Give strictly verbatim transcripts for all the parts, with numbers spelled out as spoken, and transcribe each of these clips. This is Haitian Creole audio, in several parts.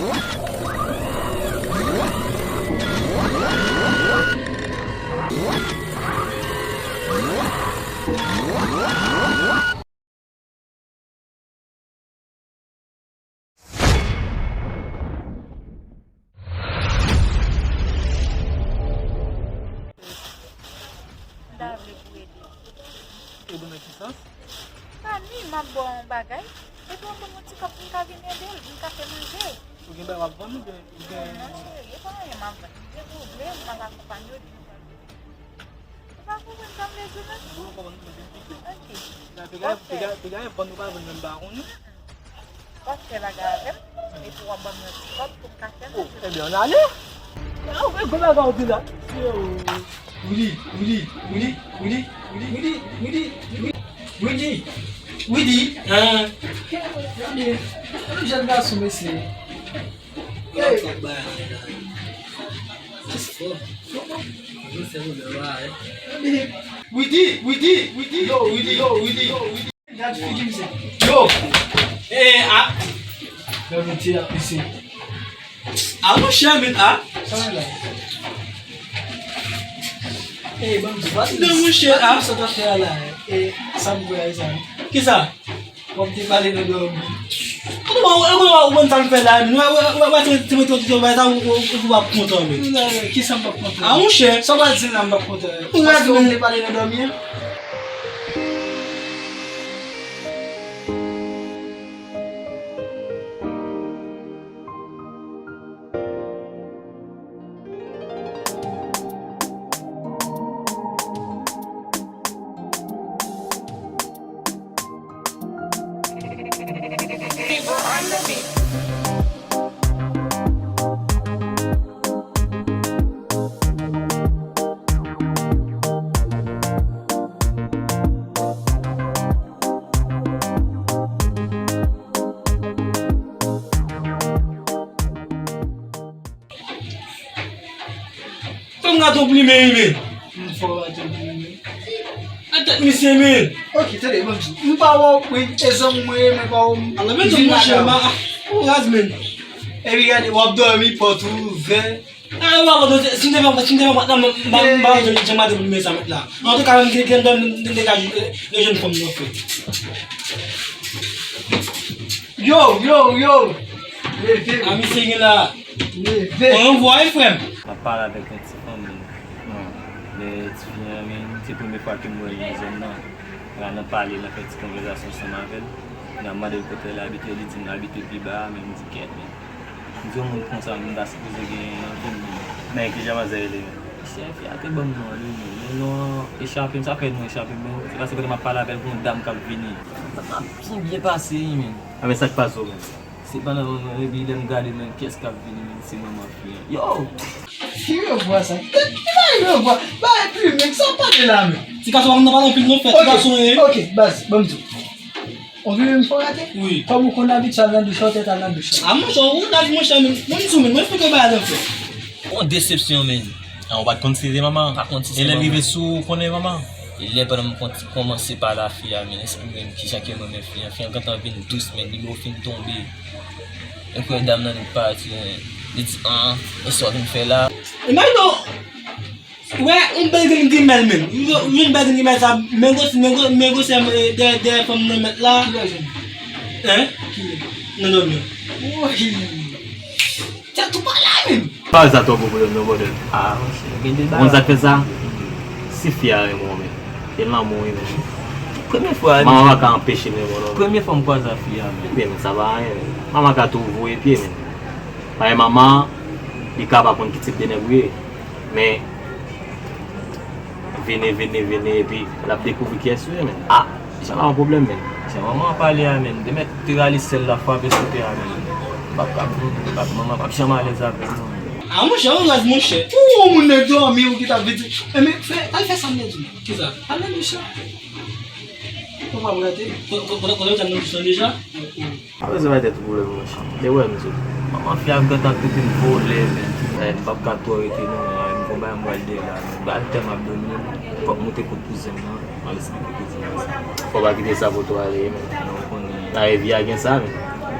M ta vle pou ede. Ede nan ki sans? Pa ni, m ap ba w yon bagay, epi w ap ban m yon ti kòb pou m ka vin ede l, pou m ka fè manje. Ou gen bagay w ap vann oubyen ou gen... Non, non, cheri, e pa anyen m ap vann. M te vle, m ap akonpanye w. Ou pa konprann sa m vle di w, non? Mwen konprann, mwen vin pike. Ok. Nan piga, piga, piga, e vann ou pa vann, mwen pa konnen. W ap fè bagay avè m, epi w ap ban m yon ti kòb pou m ka fè manje. Oh, ebyen, ann ale. Ah, wè, gwo bagay ou di la. Yo. Widi, Widi, Widi, Widi, Widi, Widi, Widi, Widi, Widi, Widi, ah. Gade, gade jèn gason, mesye. Hey. Widi, Widi, Widi, yo, Widi, yo, Widi, yo, Widi. Gad figi misye. Yo. Eh, ah. Gad yon ti ap pise. Ah, monchè, men, ah. Sa w la? Eh, ban m di, pa di. Non, monchè, ah. Sa w ap fè la, eh, sa m kwè sa. Kisa? Kòm te pale nan dòmi. Ou konn, ou konn, ou konn sa m fè la, men. Wè, wè, wè, wè, se, se mwen ki te bay sa, ou, ou, ou, ou p ap kontan, men. Kisa m p ap kontan? Ah, monchè. Sa w pral di la, m p ap kontan. Ou pral di, men. Paske ou te pale nan dòmi an? Fè m gate w plimen wi, men. M fè w gate w plimen. A tèt misye, men. Ok, tande, ban m di. M pa wè w, men, e zanmi mwen ye, men pa wè w, m... Ala, men, vin monchè, ladan. Ma, ou raz, men. Epi gade, w ap dòmi, pòt ouvè. A, e pa konn, si m te fè, si m te fè, m pa, m pa, m pa, m pa, jan m gade plimen sa, mèt la. Antouka, m gen, gen, m te ka, eh, jwenn fanm nan, fè. Yo, yo, yo! Leve. A, misye gen la. Leve. Mwen, yon vwa, wi, frè m. M ap pale avèk yon ti fanmi. Men ti fi an, men, se premye fwa ke m wè l nan zòn nan. La, n ap pale, n ap fè ti konvèsasyon ansanm avè l. N ap mande l kote l abite, li di m l abite pi ba a, men m di kèt, men. M di yon moun konsa, m ta sipoze gen anvi m, men. Men kijan manzè rele, men? Chè, fi a te ban m non li, men, men non an echape m, sa fè non echape m, men. Se paske kote m ap pale avè l, gen yon dam k ap vini. Sa t ap byen, byen pase, wi, men. A, men sa k pase w, men? Se pandan mwen, epi lè m gade, men, kiyès k ap vini, men, se manman fi an. Yo! Ki yo vwa sa? Ki, ki bagay yo vwa? Bagay plimen, sa w pale la, men? Ti gason, pa nan pale anpil non, fè, ti gason, e. Ok, baz, ban m di w. Ou vle m fè w rate? Wi. Kòm ou konn abitye al nan douch la, ou tèt al nan douch la. A, monchè, ou la di, monchè, men, mwen, m sou, men, mwen, fè bagay la, fè. On desepsyon, men. A, ou pa t konn si se manman? Pa konn si se manman. E lè l rive sou ou, ou konnen manman? E lè pandan m konti-, kòmanse pale a fi a, men, eksplike m kijan ke m renmen fi an. Fi an gentan vin dous, men, nimewo fin tonbe. Epi dam nan li pati, men, li di, an, e sa w vin fè la? E men non! Wè, yon bèl grenn grimèl menm. Yon, yon bèl grenn grimèl sa, men gwo, men gwo, men gwo sè, eh, dèyè, dèyè fanm nan mèt la. Kilè jwenn? Hein? Kilè? Nan dòmi. Woy! Tèt ou pa la menm. Pa wè sa twò gwo pwoblèm non, brother. Ah, monchè, gen de bagay. Ou konn sa k fè sa? Si fi a renmen w, men. Se lanmou wi, men. Premye fwa. Manman pa ka anpeche l renmen w non. Premye fwa m kwaze a fi a, men. Ebyen, men sa pa anyen, men. Manman ka tou voye pye, men. Paske manman, li ka pa konn ki tip de nèg ou ye. Men, vini, vini, vini, epi l ap dekouvri kiyès ou ye, men. Ah! Sa pa yon pwoblèm, men. Jan manman an pale a, men. Demet te rale sèl la frape sou tè a, men. M p ap ka pran, m p ap, manman p ap janm alèz avè m, non. Ah, monchè, ou raz, monchè. Ou, ou moun nan dòmi, ou ki t ap vin di. Enben, fè, al fè sa m te di w. Kisa? Al nan douch la. Ou pa prate? Ko-, ko-, kote, kote ou t al nan douch lan deja? Pa bezwen bay tèt ou pwoblèm, monchè. Te wè m sot. Manman fi a gentan trete m volè, men. Eh, m p ap ka twò rete, non. Eh, m gon bagay m pral dèyè la, men. Ba l tè m ap dòmi, men. Fòk moute kot kouzen m nan, m al esplike kouzen m sa. Fò w pa kite sa pote w ale, men. Non, ou konnen. Nan vi a gen sa, men.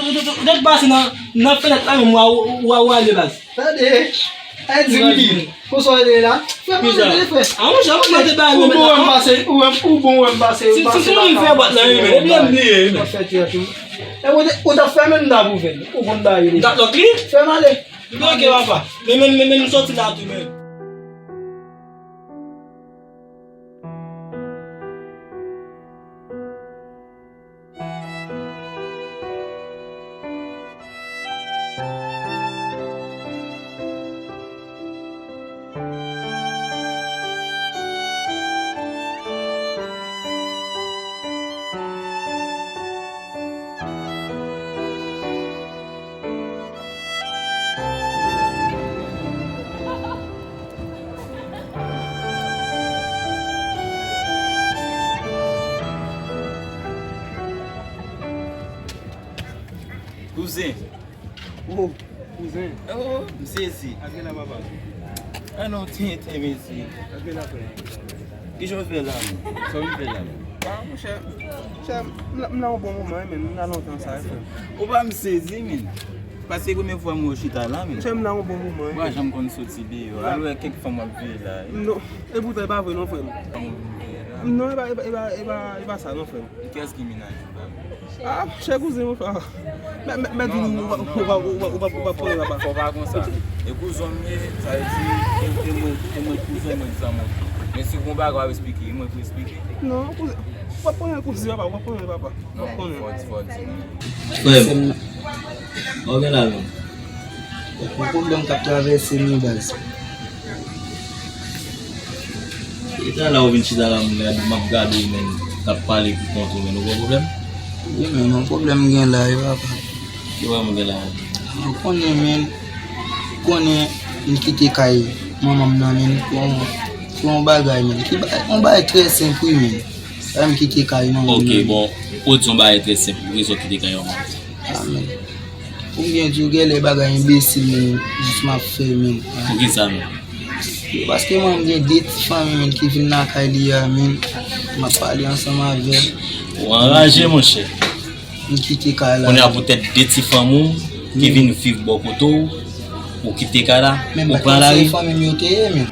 ou te pase nan, nan fenèt la menm, w a, w a, w a ale baz. Tande, Edi, Rudy, konsa w ye la? Frè m, ale, frè. A, monchè, ou mete bagay ou bon wè m pase, ou wè m, ou bon wè m pase, si, si, si nou vin fè bòt la, wi, men, epi m bliye, wi, men. Ou fè tèt ou. E ou te, ou t ap fèmen m, m t ap ouvè l. Ou konn bagay yo deja. M t ap lòk li? Fè m ale. Ok, papa. Men, men, men, men, m sòti la tou, men. Kouzen. Oh, kouzen. Oh, m sezi. Ak gen la, papa. An non, tenten, mesye. Ak gen la, frè. Kijan w fè la, menm? Sa w vin fè la, menm? Ah, monchè, monchè, m la, m la yon bon moman, wi, men m la lontan sa, wi, frè. Ou pa m sezi, men. Paske premye fwa m wè w chita la, men. Monchè, m la yon bon moman, wi. Ou pa janm konn soti deyò. Al wè kèk fanm w ap veye la, wi. Non, e poutan e pa vre non, frè m. Fanm w ap veye la. Non, e pa, e pa, e pa, e pa, e pa sa non, frè m. Kiyès ki mennaj ou la, men? Ah, chè kouzen, mon frè. Mè, mè, mè di nou, ou pa, ou pa, ou pa, ou pa, ou pa pran la, papa. Fò pa konsa. E kouzen m ye, sa vle di, e, e mwen, e mwen kouzen, mwen zanmi. Men si gon bagay w ap esplike, e mwen pou esplike. Non, kouzen, ou pa pran kouzen, papa, ou pa pran, papa. Non, fò, fò di nou. Frè m, ou gen la, men. Yon pwoblèm k ap travèse m, wi, baz. E sa la ou vin chita la, m gade, m ap gade w, men, k ap pale pou kont ou, men, ou gen pwoblèm? Wi, men, yon pwoblèm m gen la, wi, papa. Ki pwoblèm ou gen la? Ou konnen, men, ou konnen m kite kay manman m nan, men, pou yon, pou yon bagay, men. Ki bagay, yon bagay trè senp, wi, men. Sa m kite kay manman m nan. Ok, bon, ou di yon bagay trè senp, rezon kite kay manman m. Ah, men. Pou m byen di w, genlè bagay enbesil, men, jis m ap fè, men. Poukisa, men? Paske mwen, m gen de ti fanmi, men, ki vin lakay li a, men. M ap pale ansanm avè l. Ou anraje, monchè. M kite kay la. Kounye a poutèt de ti fanmi w ki vin viv bò kote w, ou kite kay la, ou pran lari. Men, se fanmi m yo te ye, men.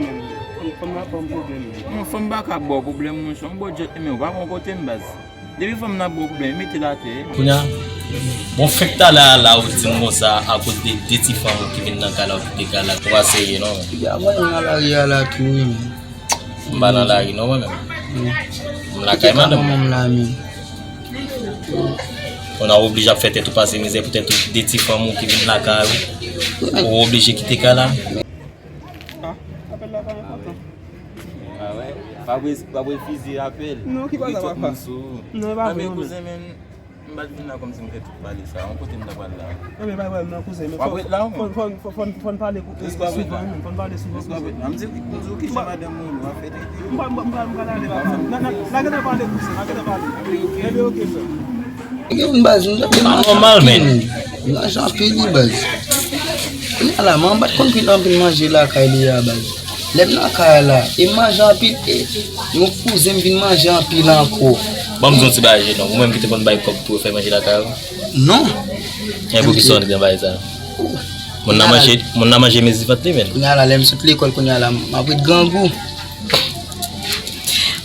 Fanm la ban m pwoblèm. Non, fanm pa ka ba w pwoblèm, monchè. Yon bòt djèt, men ou pa bon kote m, baz. Depi fanm nan ap ba w pwoblèm, mete l atè. Kounye a, bon, fèk talè a la, ou di m konsa, akoz de de ti fanm ou ki vin nan kay la, ou kite kay la, ou pa serye, non. Ya, mwen nan lari a la tou, wi, men. M pa nan lari, non, mwen menm. M lakay madanm. Manman m la, men. Ou nan oblije ap fè tèt ou pase mizè poutèt ou de ti fanm ou ki vin lakay ou. Ou oblije kite kay la. Ah, apèl la pa enpòtan. Ah wè? Pa refize apèl. Non, ki pa sa, papa? Non, e pa vre, non, men. Kouzen, men, m pa t vin la kòmsi m fè tout pale sa. Yon kote m ta pral la? Non, men pa pral nan kouzen, men fò, fò, fò, fò, fò n pale souvan, men, fò n pale souvan, kouzen. M di, m di w kijan madanm mwen, w ap fè tete. M pa, m pa, m pa, m pa pale, papa. N a, n a, n a gentan pale, kouzen, n a gentan pale. Ebyen, oke, frè. Ebyen, baz, nou t ap nòmal, men. Manje anpil, wi, baz. Kounye a la, mwen pa t konn pil anpil manje lakay li a, baz. Lè m nan kay la, e m manje anpil, e yon kouzen m vin manje anpil ankò. Ban m di yon ti bagay, non. Ou menm ki te konn bay kòb pou yo fè manje lakay ou? Non. E poukisa w antre nan bagay sa? Moun nan manje, moun nan manje mezi vant li, men. Kounye a la, lè m sot lekòl, kounye a la, m ap ret grangou.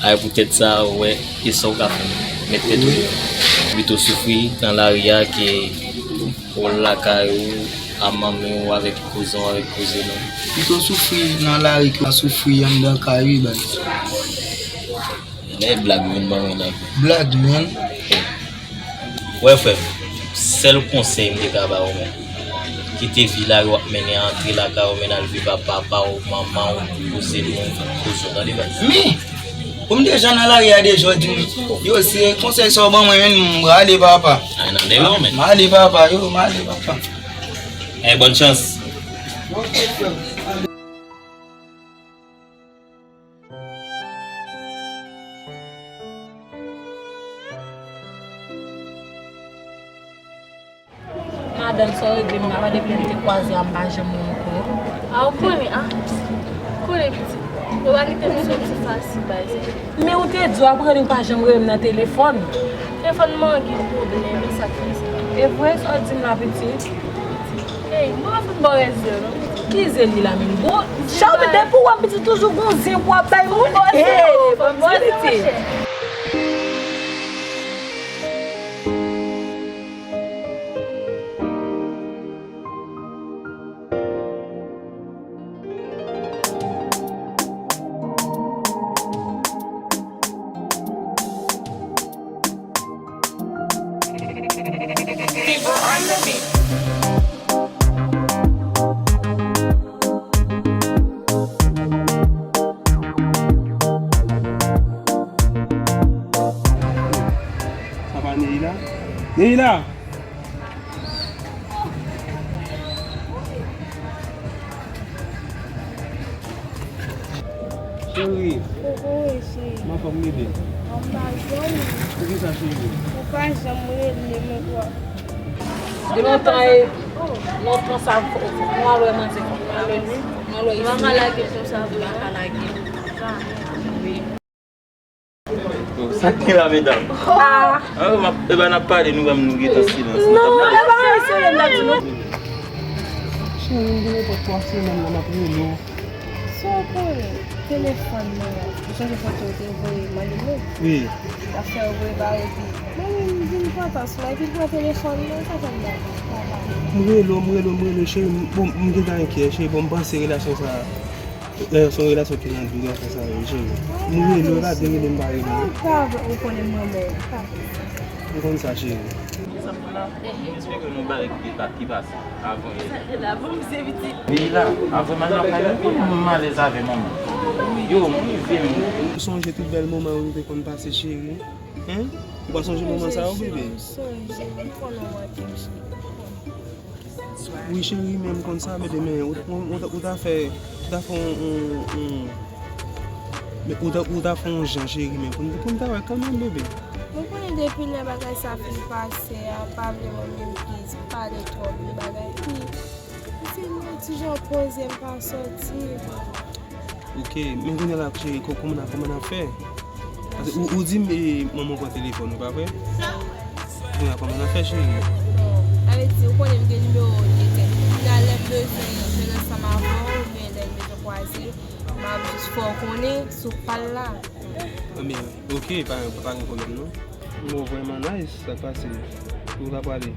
Ay, poutèt sa, ou wè, e sa w ka fè, met tèt ou deyò. Pito soufri nan lari a ke ou lakay ou, a manmi w, avèk kouzen w, avèk kouzin ou. Pito soufri nan lari ke w soufri anndan kay, wi, baz. E blag, men, ban mwen nan. Blag, men. Wè, frè m, sèl konsèy m te ka ba ou, men, kite vi la yo ap mennen, antre lakay ou, men, al viv ak papa w, manman w, kouzen w, kouzen w, tande, frè m? Men, pou m deja nan lari a deja, w di m, yo, se konsèy sa w ban mwen, men, m rale, papa. Ay, nan dèyè w, men. M ale, papa, yo, m ale, papa. Ay, bòn chans. Ok, frè m. Madanm, sa w regle m la, pa depi m te kwaze a, m pa janm wè w ankò. A, ou konnen, a, konnen pitit. Yo pa kite m soti fasil, bay se. Men ou te di w ap rele, ou pa janm rele m nan telefòn. Telefòn mwen gen pwoblèm, e sa k fè sa. E vre, sa w di m la, pitit? Ey, mwen ap vin bò rèzè non. Ki zen li la menm? Bon, Chawmi, depi w wè m pitit toujou gon zen pou w ap bay moun. Bon, zen, bon, zen, monchè. Sa pa Neila? Neila! Cheri. Koko, wi, cheri. Kòman w ye? Anpazòl. Poukisa, cheri? Ou pa janm rele m ankò. Gen lontan, e, lontan sa, fò, fò, fò, mwen al wè manzè, fò, mwen al wè, mwen al wè isi. Mwen pa ka lage l konsa vre. Mwen pa ka lage l. Sa. Wi. Sa k gen la, medam? Ah. Ah, m ap, e ba n ap pale, nou menm nou ret an silans. Non, e pa anyen serye m t ap di non. Cheri, m gen nenpòt twa semèn la m ap rele w. Sa w konnen, telefòn mwen an, ou sonje foto w te voye m alime? Wi. W ap fè yo voye ba w epi mwen menm m vin pantan sou mwen epi l pran telefòn mwen, sa fè m pa pale. M rele w, m rele w, m rele w, cheri, m, bon, m gentan enkyè, cheri, bon, m panse relasyon sa a, e, se yon relasyon ki nan doulè konsa, wi, cheri. M rele w, la, de rele m pa rele w. Pa vre, ou konnen m renmen w, pa vre. M konn sa, cheri. Mezanmi, la, m esplike nou bagay ki te pa, ki pase avan yè. Sa te la, bon, misye pitit. Wi, la, avan m al lakay mwen, konnen m alèz avè manman. Yo, m rive, m. Ou sonje tout bèl moman yo nou te konn pase, cheri? Hein? Ou pa sonje moman sa yo, bebe? M sonje, m konnen w manke m, cheri. Wi, cheri, men m konn sa, bebe, men ou, ou, ou, ou ta fè, ou ta fè yon, yon, yon, men ou ta, ou ta fè yon jan, cheri, men pou n, pou n ta wè kanmenm, bebe. Mwen konnen depi lè bagay sa fin pase a, pa vle wè m menm plis pale twòp de bagay. Pi, pi se mwen ti jan poze m pa sòti. Ok, men kounye a la, cheri, ko-, kòman n a, kòman n a fè? Paske ou, ou di m, e, manman w pran telefòn ou, pa vre? Kounye a, kòman n a fè, cheri? Bon, sa vle di, ou konnen m gen nimewo w deja. Kounye a, lè m bezwen jwenn ansanm avè w, oubyen lè m bezwen kwaze, m ap jis fè w konnen sou pa l la. Ebyen, ok, pa, pa gen pwoblèm, non. Mo vrèman nice, sa k pase? Ou ka prale?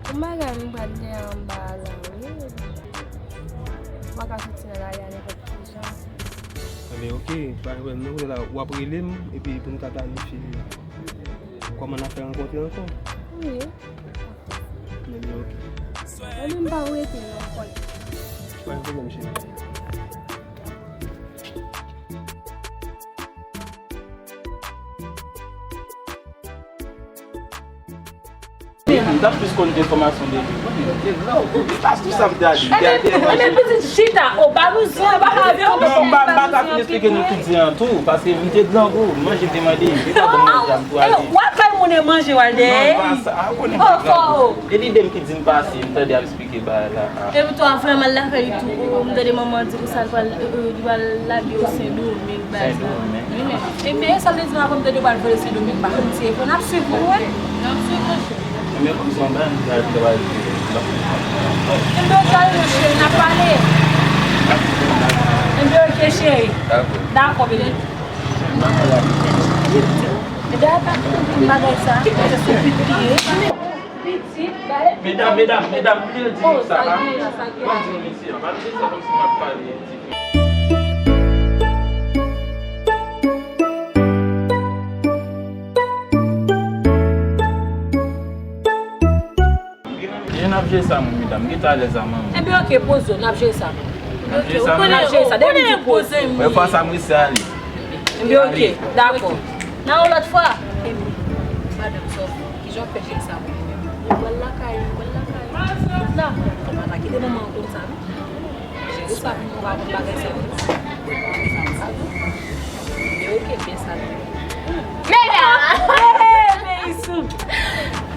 Yon bagay m pral gen anba a la, wi. M pa ka soti nan lari a nenpòt ki jan. Enben, ok, pa gen pwoblèm, non, kounye a la, w ap rele m, epi pou n ka planifye kòman n ap fè rankontre ankò. Wi. Enben, ok. Mwen menm pa rete non, kòl. Pa gen pwoblèm, cheri. M t ap plis konn enfòmasyon de li. Mwen te gran gou. Pas tout sa m te ale. Ebyen, ebyen, pitit, chita. O, pa bezwen, pa ka vin. Non, m pa, m pa ka fin esplike nou tout di an tou, paske m te gran gou. Manje m te mande, m te pa bon manje a, m tou ale. W ap fè moun manje, Walde. Non, pa sa. A, ou konnen m te gran gou. E lide m ki di m pase, m tande ap esplike bagay la. Epi tou, a vrèman lakay li tou, ou, m tande manman di konsa li pral, euh, li pral lage yo Sendomeng, bagay sa. Sendomeng. Wi, men. Ebyen, sa vle di, apre m tande yo pral vole Sendomeng, pa konn si e pou n ap swiv pou wè. N ap swiv, monchè. Ebyen, kòm se yon bagay, m pral travay, m ap swiv. Ebyen, ok, cheri, n ap pale. Ebyen, ok, cheri. Dakò. Dakò, bebe. Ebyen, a pa konprann bagay sa. Se sou pit li ye. Medam, medam, medam, m te di nou sa, pa, pa di nou mesye, pa di nou sa kòmsi m ap pale dife. N ap jere sa, mon medam. Gen talè sa, manman. Ebyen, oke, poze w, n ap jere sa. N ap jere sa, manman. N ap jere sa. Depi m di poze. Mwen fwa sa, mwen se ale. Ebyen, oke, dakò. Nan yon lòt fwa. Ebyen, madanm, sa w fè? Kijan w fè jere sa pou mwen menm? Ou pral lakay, ou pral lakay. Dakò. Kòman sa, kite manman an konn sa, non? Jere sa pou mwen, ou pa konn bagay sa yo. Ebyen, oke, byen sa. Meda! Hey, Meisou!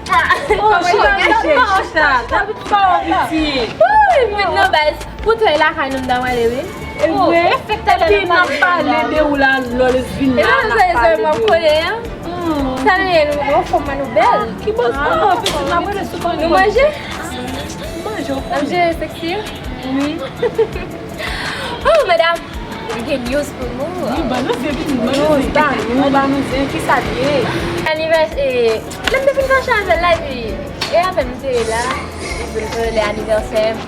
Oh, chita, chita, chita. T'as vu tout ça, on dit. Uy, men non, baz. Pou twa lakay nou m ta pale, wi. E vre? Epi n ap pale de ou la, lò lesbin la, n ap pale de ou. Hmm. Sa nou ye, nou, nou anfòm, nou bèl. Ki bòs? Oh, pitit, n ap rele sou kò nou. Nou manje? Manje, w konn. N ap jere sexy? Wi. Oh, medam, m gen news pou nou. Wi, ba nou zen, pitit, ba nou zen. News, ba nou, ba nou zen, ki sa l ye? Anivès-, e, lè m te fin fache avè l la, epi, e avè m te ye la, li vin fè lè anivèsè m,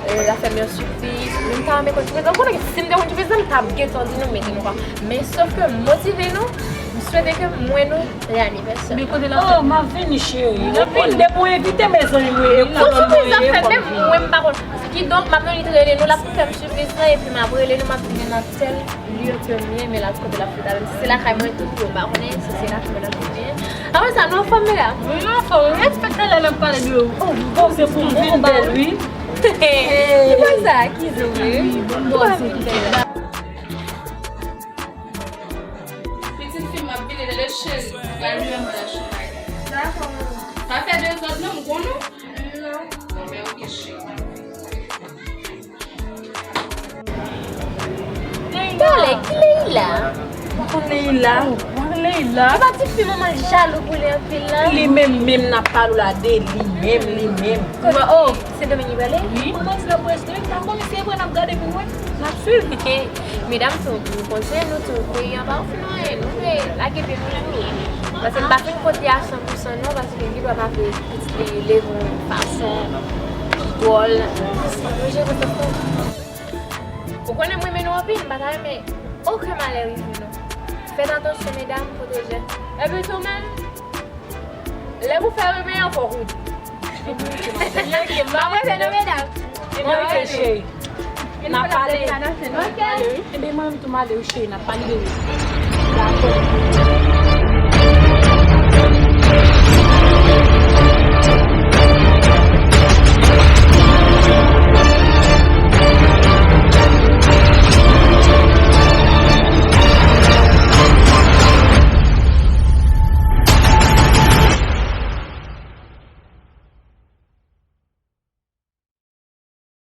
e, l ap fè m yon sipriz. Men m ta renmen konn sipriz la. Ou konnen ke si m te konn sipriz la, m t ap gentan di nou, mete nou pa. Men sòf ke m motive nou, m swete ke m wè nou lè anivèsè. Men kote l ap fèt? Oh, m ap vini, cheri. Depi, depi w envite mezanmi mwen, e kote mwen ye, fò m vini. Menm mwen, m pa konn. Kidonk, m ap annik rele nou, l ap fè m sipriz la, epi m ap rele nou, m ap di nou nan tèl lye ke m ye, men l ap kote l ap fèt la, menm si se lakay mwen tou, yo pa konnen si se lakay mwen ap fèt. Apre sa, nou anfòm, medam? Wi, nou anfòm. Respèkte lè n ap pale de, oh, bon, se pou m vin bèl, wi. Ki bòz sa, ki zo, wi? Bon, bòz vin bèl. Pitit fi m ap vini, tande cheri. Gade li menm nan cheri. Dakò, manman. Pa fè dezòd non, m konnen w. Non. Bon, men oke, cheri. Talè, ki Leila? Ou konn Leila? Ou konn Leila? E pa ti fi manman jalou pou li anpil la? Li menm, menm n ap pale w la de li menm, li menm. Kote, oh, Sendomeng li prale? Wi. Manman di l ap reste, wi, m pa konnen si e vre n ap gade pou n wè. N ap swiv. Medam, tou, nou konn se nou tou, peyi an pa ofri nou anyen, nou vle lage pye nou tou. Paske m pa fin kote a san pou san non, paske gen dwa m ap pitit li leve yon fason ki dwòl. Nou jere sa. Ou konnen m renmen nou anpil, m pa ta renmen okenn malè rive nou. Fèt atansyon, medam, pwoteje. Epi tou menm, lè pou fè rebelyon, fòk ou di. M ap rete non, medam. Mwen rete, cheri. N ap pale. Ok. Ebyen, mwen menm tou, m ale wi, cheri, n ap pale de ou. Dakò.